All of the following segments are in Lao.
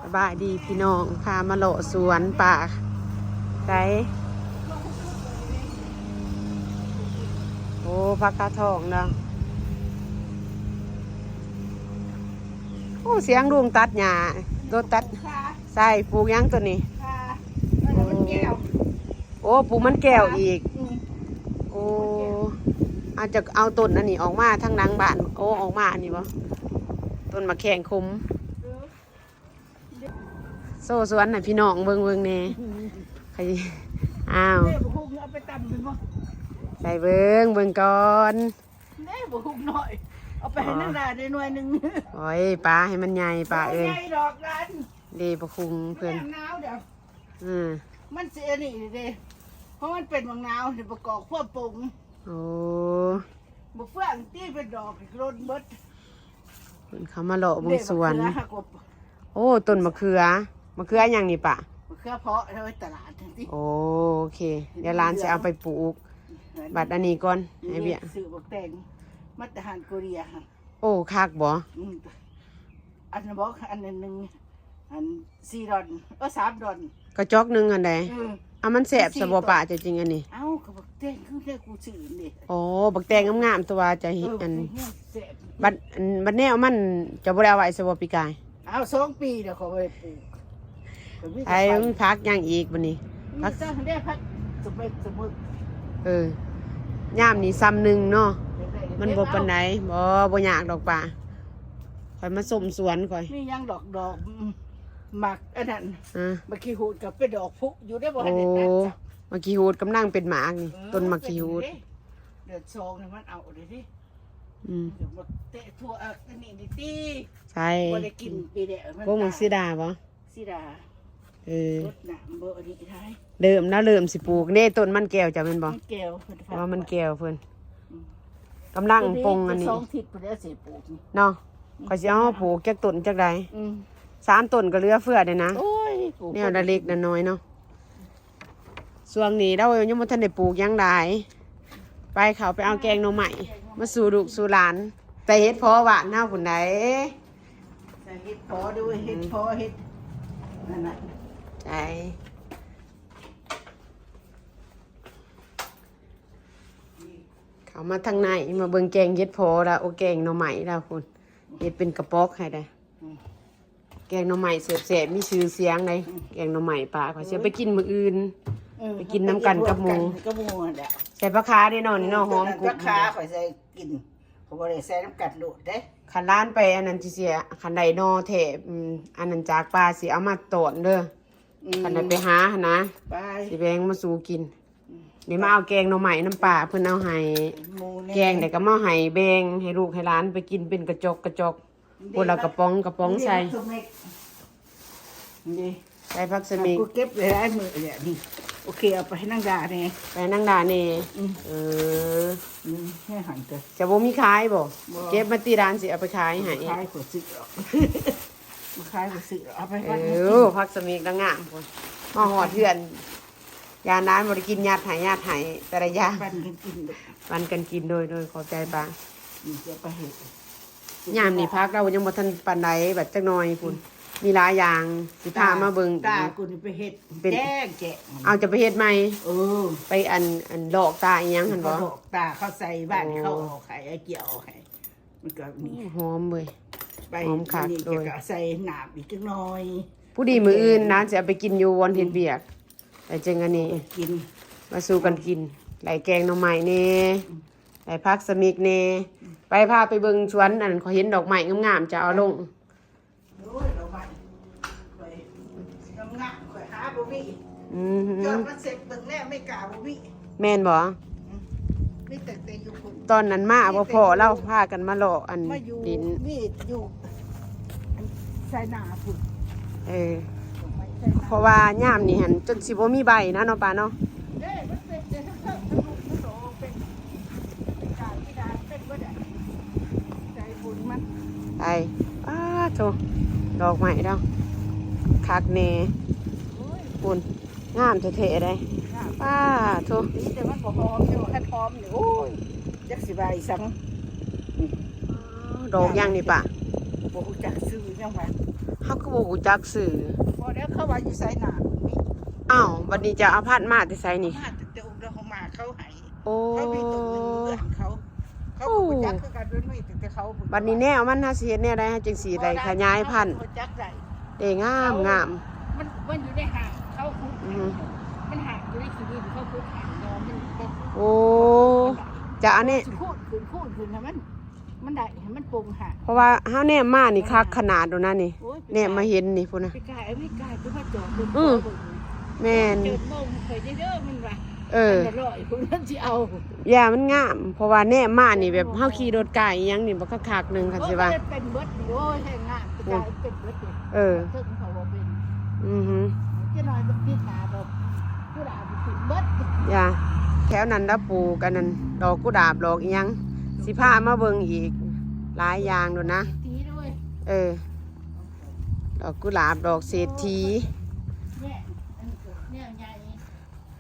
ສະບາຍດີພີ່ນ້ອງ ພາມາເລາະສວນປ່າ ໃສ ໂອ້ ຜັກຄາທອງເນາະ ໂອ້ ສຽງລຸງຕັດຫຍ້າ ລົດຕັດ ໃສ່ ປູກຫຍັງຕົວນີ້ ໂອ້ ປູກມັນແກ້ວອີກ ໂອ້ ອາດຈະເອົາຕົ້ນອັນນີ້ອອກມາທາງຫຼັງບ້ານ ໂອ້ ອອກມາອັນນີ້ບໍ່ ຕົ້ນໝາກແຂ້ງຂົມ ໂຊສວນໃຫ້ພີ່ນ້ອງເບິ່ງເບິ່ງແດ່ ໃຫ້ ອ້າວ ເດ້ ບັກຫຸ່ງເອົາໄປຕຳແມ່ນບໍ່ ໃສ່ເບິ່ງເບິ່ງກ່ອນ ເດ້ ບັກຫຸ່ງນ້ອຍ ເອົາໄປໃຫ້ ອໍ ນາງດາໄດ້ໜ່ວຍໜຶ່ງ ໂອ້ຍ ປາໃຫ້ມັນໃຫຍ່ ປາເອີຍ ບໍ່ໃຫຍ່ດອກຫຼານ ເດ້ ບັກຫຸ່ງເພິ່ນ ມັນໜາວເດ້ ອືມ ມັນຊິອັນນີ້ເດ້ ເພາະມັນເປັນບັກໜາວ ຊິປະກອບພວກປົງ ໂອ້ ບໍ່ເຟືອງຕິ ເປັນດອກ ຫຼົ່ນເບິດ ເພິ່ນເຂົ້າມາເລາະເບິ່ງສວນ ເດ້ ບັກເຂືອ ໂອ້ ຕົ້ນມະເຂືອ ມະເຂືອຫຍັງນີ້ປະ ມະເຂືອເພາະເອົາໄວ້ຕະຫຼາດຈັ່ງຊີ້ ໂອ້ ໂອເຄ ດຽວຫຼານຊິເອົາໄປປູກ ບັດອັນນີ້ກ່ອນ ໃຫ້ວຽກ ຊື້ບັກແຕງ ມາແຕ່ຮ້ານໂກເລຍ ໂອ້ ຄັກບໍ່ ອືມ ອັນນັ້ນບໍ່ ອັນໜຶ່ງ ອັນສີ່ດອນ ເອີ ສາມດອນ ກະຈອກໜຶ່ງຫັ້ນໃດ ເອີ ເອົາ ມັນແຊບຊະບໍ່ ສີ່ດອນ ປ້າ ເຈົ້າຈຶ່ງອັນນີ້ ເອົ້າ ກະບັກແຕງຄືແນວກູຊື້ນີ້ ອໍ ບັກແຕງງາມໆ ແຕ່ວ່າຈະເຮັດ ເອີ ອັນ ບັກແຕງງາມແຊບ ບັດ ອັນ ບັດແນວມັນ ເຈົ້າບໍ່ໄດ້ເອົາໄວ້ຊະບໍ່ປີກາຍ ເອົາ ສອງປີແລ້ວຂ້ອຍບໍ່ໄດ້ປູກ ໄອ້ ມັນຜັກຫຍັງອີກບັດນີ້ ຜັກ ມີແຕ່ ເດ້ ຜັກສະເປັດສະເໝີ ເອີ ຍາມນີ້ຊຳໜຶ່ງເນາະ ມັນບໍ່ປານໃດ ບໍ່ ບໍ່ຍາກດອກປ້າ ຂ້ອຍມາຊົມສວນຂ້ອຍ ມີຫຍັງດອກ ດອກ ໝາກອັນນັ້ນ ເອີ ໝາກຂີ້ຫູດກໍເປັນດອກພຸຢູ່ເດ້ ບໍ່ທັນໄດ້ຕັດ ໝາກຂີ້ຫູດກຳລັງເປັນໝາກນີ້ ເອີ ຕົ້ນໝາກຂີ້ຫູດ ເປັນເດ້ ເດືອນສອງນີ້ມັນເອົາເດ້ ອືມ ເດີມາແຕະທົ່ວ ອັນນີ້ນີ້ຕິ ໃສ່ ບໍ່ໄດ້ກິນປີແລ້ວ ພວກໝາກສີດາບໍ່? ສີດາ ເອີ ລົດນ້ຳບໍ່ ອັນນີ້ໄດ້ ເລີ່ມແລ້ວ ເລີ່ມຊິປູກເດ້ ຕົ້ນມັນແກ້ວເຈົ້າແມ່ນບໍ່? ມັນແກ້ວເພິ່ນ ວ່າມັນແກ້ວເພິ່ນ ອືມ ກຳລັງປົ່ງອັນນີ້ ສອງທິດພຸ້ນແລ້ວຊິປູກນີ້ ເນາະ ອືມ ຂ້ອຍຊິເອົາມາປູກຈັກຕົ້ນຈັກໃດ ອືມ ສາມຕົ້ນກໍເຫຼືອເຟືອເດ້ນະ ໂອ້ຍ ປູກແນວລະເລັກລະນ້ອຍເນາະ. ຊ່ວງນີ້ລາວຍັງບໍ່ທັນໄດ້ປູກຫຍັງຫຼາຍ ໄປ ເຂົ້າໄປເອົາແກງໜໍ່ໄມ້ມາສູ່ລູກສູ່ຫຼານ ແຕ່ເຫັດເພາະບ້ານເຮົາພຸ້ນໃດ ໃສ່ເຫັດເພາະດ້ວຍ ເຫັດເພາະ ເຫັດ ນັ້ນນະ ໃສ່ ເຂົ້າມາທາງໃນ ມາເບິ່ງແກງເຫັດເພາະລະ ໂອ ແກງໜໍ່ໄມ້ລະພຸ້ນ ເຮັດເປັນກະປ໋ອກໃຫ້ໄດ໋ ອືມ ແກງໜໍ່ໄມ້ແຊບໆ ມີຊື່ສຽງໃດ໋ ອືມ ແກງໜໍ່ໄມ້ປ້າ ຂ້ອຍຊິເອົາໄປກິນມື້ອື່ນ ເອີ ໄປກິນນຳກັນກັບໝູ່ ກັບໝູ່ຫັ້ນແຫຼະ ໃສ່ຜັກຄາເດ້ເນາະ ນີ້ເນາະ ອືມ ຫອມກຸບ ຜັກຄາຂ້ອຍໃສ່ກິນ ຂ້ອຍບໍ່ໄດ້ໃສ່ນຳກັນໂລດເດ້ ຄັນຫຼານໄປອັນນັ້ນຊິເສຍ ຄັນໄດ້ໜໍ່ແທ້ ອືມ ອັນນັ້ນຈາກປ່າຊິເອົາມາຕ້ອນເດີ ອືມ ຄັນໄດ້ໄປຫາຫັ້ນນະ ໄປ ຊິແບ່ງມາສູ່ກິນ ອືມ ນີ້ມາເອົາແກງໜໍ່ໄມ້ນຳປ້າ ເພິ່ນເອົາໃຫ້ ແກງແລ້ວກໍມາໃຫ້ແບ່ງໃຫ້ລູກໃຫ້ຫຼານໄປກິນເປັນກະຈອກກະຈອກ ຄົນລະກະປ໋ອງກະປ໋ອງໃສ່ ນີ້ ໃສ່ຜັກສະເໝິກ ກູເກັບໄວ້ຫຼາຍມື້ແລ້ວນີ້ ໂອເຄ ເອົາໄປໃຫ້ນາງດາແດ່ ໄປໃຫ້ນາງດາແດ່ ອືມ ເອີ ອືມ ໃຫ້ຫັນເຕີ ຈະບໍ່ມີຂາຍບໍ່? ບໍ່ ເກັບມາຕິ ຫຼານຊິເອົາໄປຂາຍໃຫ້ ຂາຍຂ້ອຍຊື້ດອກ ບໍ່ຂາຍຂ້ອຍຊື້ດອກ ເອົາໄປ ເອີ ຜັກສະເໝິກລະງາມພຸ້ນ ມາຮອດເຮືອນ ຢ້ານຫຼານບໍ່ໄດ້ກິນ ຍັດໃຫ້ ຍັດໃຫ້ແຕ່ລະຢ່າງ ປັນກັນກິນເດີ ປັນກັນກິນ ໂດຍ ໂດຍ ຂອບໃຈປ້າ ນີ້ຈະໄປເຮັດ ຍາມນີ້ຜັກລາວຍັງບໍ່ທັນປານໃດ ບັດຈັກໜ່ອຍພຸ້ນ ອືມ ມີຫຼາຍຢ່າງ ຊິພາມາເບິ່ງ ຕາກູນີ້ໄປເຮັດ ເປັນ ແກງແກະ ເອົາ ຈະໄປເຮັດໃໝ່ ເອີ ໄປອັນ ອັນລອກຕາອີ່ຫຍັງຫັ້ນບໍ່? ເຂົາລອກຕາ ເຂົາໃສ່ຫວ່ານ ໂອ້ ເຂົາອອກໃຫ້ ເອົາກ່ຽວອອກໃຫ້ ມັນກໍນີ້ ໂອ້ ຫອມເວີຍ ໄປ ຫອມຄັກ ນີ້ ໂດຍ ຈະກະໃສ່ນ້ຳອີກຈັກໜ່ອຍ ພໍດີມື້ອື່ນຫຼານຊິເອົາໄປກິນຢູ່ບ່ອນເຮັດວຽກ ອືມ ແລ້ວຈຶ່ງອັນນີ້ ກິນ ມາສູ່ກັນກິນ ໄດ້ແກງໜໍ່ໄມ້ແດ່ ອືມ ໄດ້ຜັກສະເໝິກແດ່ ອືມ ໄປ ພາໄປເບິ່ງສວນ ອັນນັ້ນ ຂ້ອຍເຫັນດອກໄມ້ງາມໆ ຈະເອົາລົງ ໂອ້ຍ ດອກໄມ້ຂ້ອຍງາມໆ ຂ້ອຍຫາບໍ່ມີ ອືມ ຍ້ອນມັນເຊັກເບິ່ງແລ້ວ ອາເມລິກາບໍ່ມີ ແມ່ນບໍ່? ອືມ ມີແຕ່ ແຕ່ຢູ່ພຸ້ນ ຕອນນັ້ນມາບໍ່ພໍ້ ລາວພາກັນມາເລາະອັນ ມາຢູ່ດິນ ມີຢູ່ ໄຊນາພຸ້ນ ເອີ ເພາະວ່າຍາມນີ້ຫັ້ນຈົນຊິບໍ່ມີໃບນະເນາະ ປ້າເນາະ ເດ້ ມັນເປັນແຕ່ທັງເທິງທັງລຸ່ມທັງໂຕ ເປັນ ເປັນການພິການ ເປັນເບິດແຫຼະ ໃສ່ບຸນມັນ ໄປ ປ້າໂທ້ ດອກໄມ້ເນາະ ຄັກແນ່ ໂອ້ຍ ພຸ້ນ ງາມແທ້ໆເດ້ ງາມ ປ້າໂທ້ ດີແຕ່ມັນບໍ່ຫອມ ແຕ່ວ່າຄັນຫອມນີ້ ໂອ້ຍ ຈັກຊິວ່າອີ່ຫຍັງ ດອກຫຍັງນີ້ປ້າ? ບໍ່ຮູ້ຈັກຊື່ຫຍັງວ່າ ເຮົາຄືບໍ່ຮູ້ຈັກຊື່? ບໍ່ແລ້ວ ເຂົາວ່າຢູ່ໄຊນາດ. ອ້າວ ບັດນີ້ເຈົ້າເອົາພັນມາແຕ່ໃສນີ້? ມາແຕ່ອົບລະຫົງມາເຂົາໃຫ້. ໂອ້ ເຂົາມີຕົ້ນໜຶ່ງເຮືອນເຂົາ ເຂົາກໍບໍ່ຈັກຄືກັນ ມັນມີຕັ້ງແຕ່ເຂົາພຸ້ນ. ບັດນີ້ແນວມັນ ເຮົາຊິເຮັດແນວໃດ ເຮົາຈຶ່ງຊິໄດ້ຂະຫຍາຍພັນ? ເຂົາບໍ່ຈັກໄດ້. ເດ້ ງາມ ເຂົາ ງາມ. ມັນ ມັນຢູ່ໃນຫ້າງເຂົາຂຸດ. ອືຮຶ. ມັນຫ້າງຢູ່ໃນຂີ້ດິນ ເຂົາຂຸດຫ້າງນອນມັນ. ໂອ້ ຈະອັນນີ້ ຊິຂູດຂຶ້ນ ຂູດຂຶ້ນໃຫ້ມັນ ມັນໄດ້ ໃຫ້ມັນໂປ່ງຫ້າງ. ເພາະວ່າເຮົາແນມມານີ້ຄັກຂະໜາດໂດນນະນີ້. ໂອ້ຍ ແນມມາເຫັນນີ້ພຸ້ນນະ. ໄປກາຍ ເອົາໄປກາຍ ຄືວ່າຈອດລົດ ອືມ ເຂົາເບິ່ງ. ແມ່ນ. ເຈີໂມງຂ້ອຍເດີ ມັນວ່າ. ເອີ ອັນລະຮ້ອຍພຸ້ນ ມັນຊິເອົາ. ຢ່າ ມັນງາມ ເພາະວ່າແນມມານີ້ແບບເຮົາຂີ່ລົດກາຍອີ່ຫຍັງນີ້ ບັກຄັກໆໜຶ່ງ ຄັນຊິວ່າ. ໂອ້ຍ ເປັນເບິດນີ້ ໂອ້ຍ ແຮງງາມ ອືມ ເປັນເບິດນີ້. ເອີ ເທິງເຂົາບໍ່ເປັນ. ອືຮຶ. ຈະໜ້ອຍມັນຜິດໜ້າດອກ ກຸຫຼາບມັນຂຶ້ນເບິດ. ຢ່າ ແຖວນັ້ນລະປູກອັນນັ້ນ ດອກກຸຫຼາບ ດອກອີ່ຫຍັງ ຊິພາມາເບິ່ງອີກ ຫຼາຍຢ່າງໂດນນະ. ເສດຖີດ້ວຍ. ເອີ ດອກກຸຫຼາບ ດອກເສດຖີ. ແຍກ ອັນນີ້ກໍແນວໃຫຍ່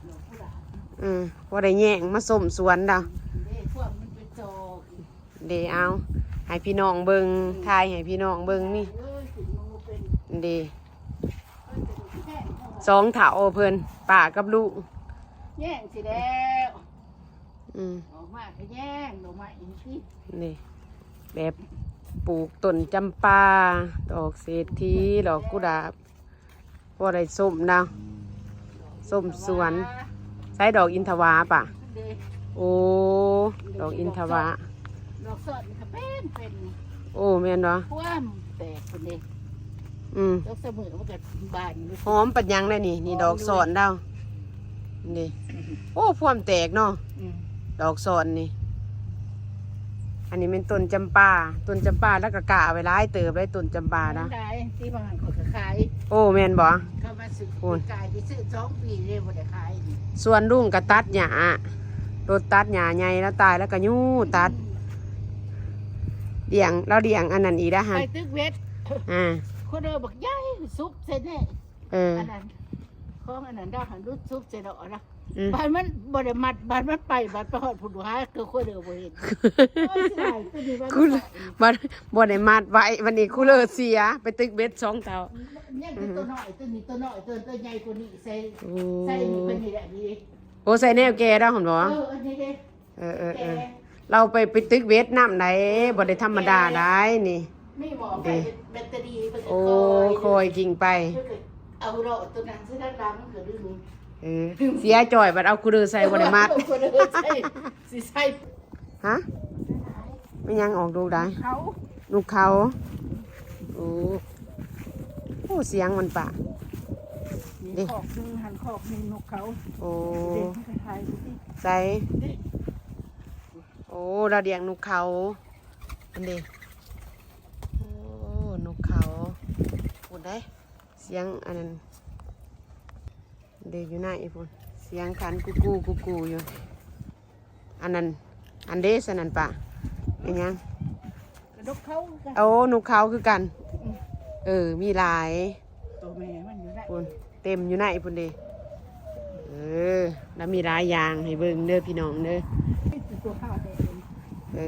ດອກກຸຫຼາບ. ເອີ ພໍໄດ້ແຍງມາຊົມສວນດາວ. ເດ້ ພວກມັນເປັນຈອກ. ເດ ເອົາໃຫ້ພີ່ນ້ອງເບິ່ງ ຖ່າຍໃຫ້ພີ່ນ້ອງເບິ່ງນີ້. ເອີ ເດ ສອງເຖົ້າເພິ່ນ ປ້າກັບລູກ ແຍງຊິແລ້ວ. ອືມ ອອກມາກໍແຍງ ດອກໄມ້ອີກ. ນີ້ ແບບປູກຕົ້ນຈຳປາ ດອກເສດຖີ ດອກກຸຫຼາບ. ບໍ່ໄດ້ຊົມນະ ຊົມສວນ. ໃຊ້ດອກອິນທະວາປະ? ເດ້ ໂອ້ ດອກອິນທະວາ. ດອກຊອນນີ້ກໍເປັນ ເປັນ. ໂອ້ ແມ່ນບໍ່? ພວມແຕກພຸ້ນເດ້. ອືມ ດອກສະເໝີມັນກໍບານຢູ່. ຫອມປານຫຍັງແລ້ວນີ້ ນີ້ ດອກຊອນດາວ. ນີ້ ໂອ້ ພວມແຕກເນາະ. ອືມ ດອກຊອນນີ້. ອັນນີ້ແມ່ນຕົ້ນຈຳປາ ຕົ້ນຈຳປາ ແລ້ວກໍກ້າໄວ້ຫຼາຍເຕີບເລີຍ ຕົ້ນຈຳປານະ. ຫຼາຍ ທີ່ວ່າຫັ້ນຂ້ອຍກໍຂາຍ. ໂອ້ ແມ່ນບໍ່? ເຂົາມາຊື້ ໂອ້ຍ ປີກາຍໄປຊື້ສອງປີເລີຍ ບໍ່ໄດ້ຂາຍ. ສ່ວນລຸງກໍຕັດຫຍ້າ ລົດຕັດຫຍ້າໃຫຍ່ລາວຕາຍ ແລ້ວກໍຍູ້ຕັດ. ອືມ ລ້ຽງ ລາວລ້ຽງອັນນັ້ນອີກນະຫັ້ນ ໄປຕຶກເວັດ. ອ່າ ຄົນເດີບັກໃຫຍ່ ສຸບໃສ່ແນ່. ເອີ ອັນນັ້ນ ຂອງອັນນັ້ນດາວຫັ້ນ ຫຼຸດສຸບໃສ່ເນາະນະ. ອືມ ບາດມັນບໍ່ໄດ້ມັດ ບາດມັນໄປ ບາດໄປຮອດພຸ້ນຫາ ຄືຄົນເດີບໍ່ເຫັນ. ໂອ້ຍ ເສຍດາຍ ຕົວນີ້ມັນ ຄື ບັດບໍ່ໄດ້ມັດໄວ້ ບັດນີ້ຄູເລີເສຍ ໄປຕຶກເບັດສອງເຕົາ. ຍັງແຕ່ ອືມ ຕົວນ້ອຍ ຕົວນີ້ຕົວນ້ອຍ ຕົວ ຕົວໃຫຍ່ກວ່ານີ້ໃສ່. ໂອ້ ໃສ່ນີ້ ເພິ່ນນີ້ແຫຼະນີ້. ໂອ້ ໃສ່ແນວແກ່ແລ້ວຫັ້ນບໍ່? ເອີ ອັນນີ້ເດ້. ເອີ ເອີ ເອີ ເອີ ລາວໄປ ໄປຕຶກເບັດນຳໃດ ບໍ່ໄດ້ທຳມະດາໃດນີ້. ມີໝໍ້ໄຟ ເດ້ ແບັດເຕີຣີ ເພິ່ນກໍ ໂອ້ ຄ່ອຍ ຄ່ອຍກິ່ງໄປ ເພິ່ນກໍເອົາເລາະຕົວນັ້ນໃສ່ດ້ານຫຼັງ ມັນກໍດຶງ. ເອີ ເສຍຈ່ອຍ ບັດເອົາຄູເລີໃສ່ ບໍ່ໄດ້ມັດ. ເອົາຄູເລີໃສ່ ຊິໃສ່ ຮະ? ແມ່ນຫຍັງອອກລູກໄດ້? ເຂົາ ນົກເຂົາ. ໂອ້ ໂອ້ ສຽງມັນປະ ນີ້ ເດ້ ຄອກໜຶ່ງ ຫັ້ນຄອກໜຶ່ງ ນົກເຂົາ. ໂອ້ ເດ້ ມັນກໍຖ່າຍໄປຕິ ໃສ? ນີ້ ໂອ້ ລາວລ້ຽງນົກເຂົາ ອັນເດ. ໂອ້ ນົກເຂົາ ພຸ້ນເດ້ ສຽງອັນນັ້ນ ເດ ຢູ່ໃນພຸ້ນ ສຽງຂັນກູກູ ກູກູຢູ່. ອັນນັ້ນ ອັນເດ ສະນັ້ນປະ ແມ່ນຫຍັງ? ນົກເຂົາຄືກັນ. ໂອ້ ນົກເຂົາຄືກັນ. ອືມ ເອີ ມີຫຼາຍ. ໂຕແມ່ມັນຢູ່ໃນ ພຸ້ນ ເຕັມຢູ່ໃນພຸ້ນເດ. ເອີ ລະມີຫຼາຍຢ່າງໃຫ້ເບິ່ງເດີພີ່ນ້ອງເດີ. ເອີ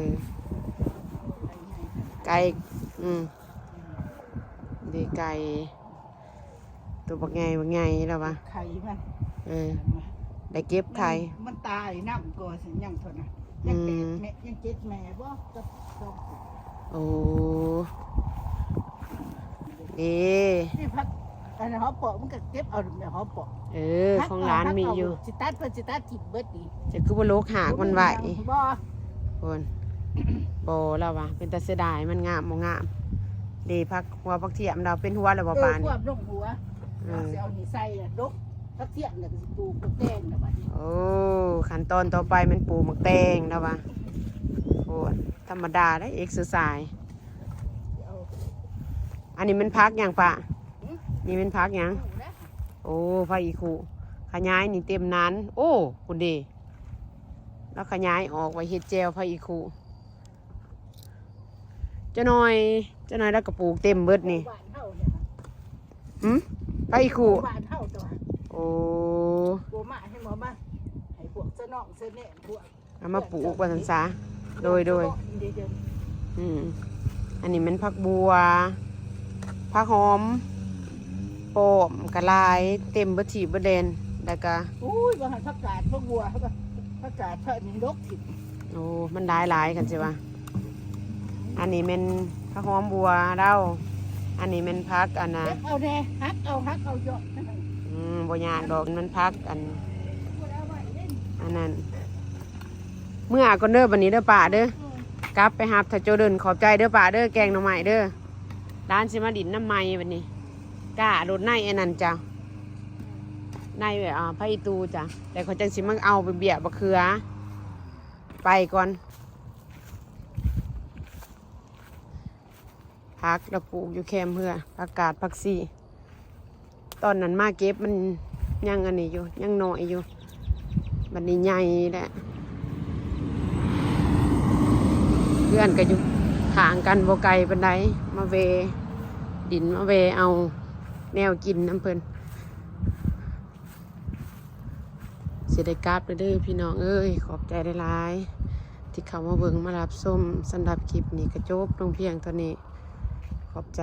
ໄກ່ ອືມ ເດ ໄກ່ ໂຕບັກໃຫຍ່ ບັກໃຫຍ່ລະວ່າ ໄຂ່ມັນ. ເອີ ໄດ້ເກັບໄຂ່ ມັນ ມັນຕາຍນຳກໍ ຍັງເທົ່ານັ້ນ ຍັງແປດແມ່ ອືມ ຍັງເຈັດແມ່ບໍ່ ກັບສອງ. ໂອ້ ເດ້ ນີ້ຜັກ ອັນຫອມປອກ ມັນກໍເກັບເອົາແມ່ຫອມປອກ. ເອີ ຂອງຫຼານມີຢູ່ ຊິຕັດ ເພິ່ນຊິຕັດຖິ້ມເບິດນີ້. ຈະຄືບໍ່ໂລກຫາກມັນໄວ້? ບໍ່ ພຸ້ນ ບໍ່ ລາວວ່າເປັນຕາເສຍດາຍ ມັນງາມບໍ່ງາມ. ເດ້ ຜັກ ຫົວຜັກທຽມລາວເປັນຫົວແລ້ວບໍ່ ເອີ ປານນີ້? ຄວບລົງຫົວ ເອີ ຊິເອົານີ້ໃສ່ ດົກຜັກທຽມ ແລ້ວກໍຊິປູກບັກແຕງແລ້ວບັດນີ້. ໂອ້ ຂັ້ນຕອນຕໍ່ໄປແມ່ນປູກບັກແຕງແລ້ວວ່າ. ໂອ້ ທຳມະດາເດ້ ເອັກເຊີໄຊ. ອັນນີ້ແມ່ນຜັກຫຍັງປະ? ຫຶ? ນີ້ແມ່ນຜັກຫຍັງ? ໂອ້ ຜັກອີ່ຄຸ ຂະຫຍາຍນີ້ເຕັມນັ້ນ. ໂອ້ ພຸ້ນເດ ລາວຂະຫຍາຍອອກໄວ້ເຮັດແຈ່ວຜັກອີ່ຄຸ. ຈັກໜ້ອຍ ຈັກໜ້ອຍລາວກໍປູກເຕັມເບິດນີ້. ຫຶ? ຜັກອີ່ຄຸ ບ້ານເຮົາຕົວະ. ໂອ້ ບໍ່ມາ ໃຫ້ໝໍມາ ໃຫ້ພວກສະໜອງສະແນງພວກ ເອົາມາປູກວ່າຊັ້ນຊະ. ໂດຍ ໂດຍ ອືມ ອັນນີ້ແມ່ນຜັກບົວ. ຜັກຫອມປ້ອມກະຫຼາຍ ເຕັມເບິດທີ່ເບິດແດນ ແລ້ວກະ ໂອ້ຍ ວ່າຫັ້ນ ຜັກກາດ ຜັກບົວ ຜັກກາດ ຜັກນີ້ດົກ ໂອ້ ມັນຫຼາຍຫຼາຍ ຄັນຊິວ່າ ອັນນີ້ແມ່ນຜັກຫອມບົວລາວ ອັນນີ້ແມ່ນຜັກອັນນ່າ ເກັບເອົາແດ່ ຫັກເອົາ ຫັກເອົາເຍາະ ອືມ ບໍ່ຍາກດອກ ມັນຜັກອັນ ອັນນັ້ນ ເມືອກ່ອນເດີ ບັດນີ້ເດີປ້າເດີ ກັບໄປຮັບຖ້າໂຈເດີນ ຂອບໃຈເດີປ້າເດີ ແກງໜໍ່ໄມ້ເດີ ຫຼານຊິມາດິນນຳໃໝ່ບັດນີ້ ກ້າໂລດໃນອັນນັ້ນຈ້ະ ໃນ ອ່າ ຜັກອີ່ຕູ້ຈ້ະ ແລ້ວຂ້ອຍຈັ່ງຊິມາເອົາໄປເບ້ຍບັກເຂືອ ໄປກ່ອນ ຜັກລະປູກຢູ່ແຄມເຮືອ ຜັກກາດ ຜັກຊີ ຕອນນັ້ນມາເກັບມັນຍັງອັນນີ້ຢູ່ ຍັງນ້ອຍຢູ່ ບັດນີ້ໃຫຍ່ແລ້ວ ເຮືອນກໍຢູ່ຂ້າງກັນບໍ່ໄກປານໃດ ມາແວ່ດິນ ມາແວ່ເອົາແນວກິນນຳເພິ່ນ ຊິໄດ້ກັບແລ້ວເດີພີ່ນ້ອງເອີຍ ຂອບໃຈຫຼາຍໆ ທີ່ເຂົ້າມາເບິ່ງມາຮັບຊົມ ສຳລັບຄລິບນີ້ກໍຈົບລົງພຽງເທົ່ານີ້ ຂອບໃຈ.